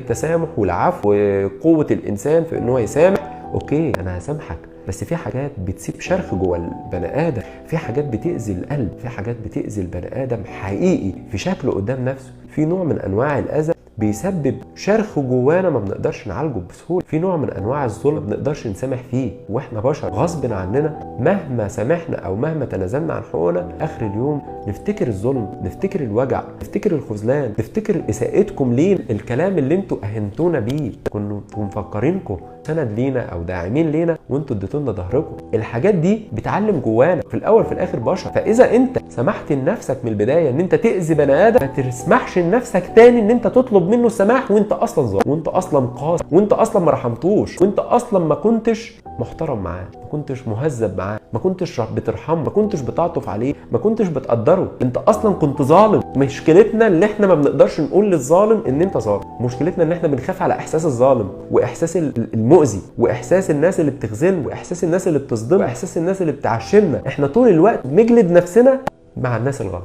التسامح والعفو وقوه الانسان في ان هو يسامح. okay انا هسامحك، بس في حاجات بتسيب شرخ جوه البني ادم، في حاجات بتاذي القلب، في حاجات بتاذي البني ادم حقيقي في شكله قدام نفسه، في نوع من انواع الاذى بيسبب شرخ جوانا ما بنقدرش نعالجه بسهولة، في نوع من انواع الظلم ما بنقدرش نسامح فيه، واحنا بشر غصب عننا مهما سامحنا او مهما تنازلنا عن حقوقنا اخر اليوم نفتكر الظلم، نفتكر الوجع، نفتكر الخذلان، نفتكر اساءتكم لينا، الكلام اللي انتوا اهنتونا بيه، كنتوا مفكرينكم سند لينا او داعمين لينا وانتوا اديتونا ظهركم. الحاجات دي بتعلم جوانا، في الاول في الاخر بشر. فاذا انت سمحت لنفسك من البداية ان انت تاذي بني ادم، ما تسمحش لنفسك تاني ان انت تطلب منه السماح وانت اصلا ظالم، وانت اصلا قاسي، وانت اصلا ما رحمتوش، وانت اصلا ما كنتش محترم معاه، ما كنتش مهذب معاه، ما كنتش بترحمه، ما كنتش بتعطف عليه، ما كنتش بتقدره، انت اصلا كنت ظالم. مشكلتنا اللي احنا ما بنقدرش نقول للظالم ان انت ظالم، مشكلتنا ان احنا بنخاف على احساس الظالم واحساس المؤذي واحساس الناس اللي بتخذلنا واحساس الناس اللي بتصدمنا واحساس الناس اللي بتعشمنا. احنا طول الوقت بنجلد نفسنا مع الناس الغلط.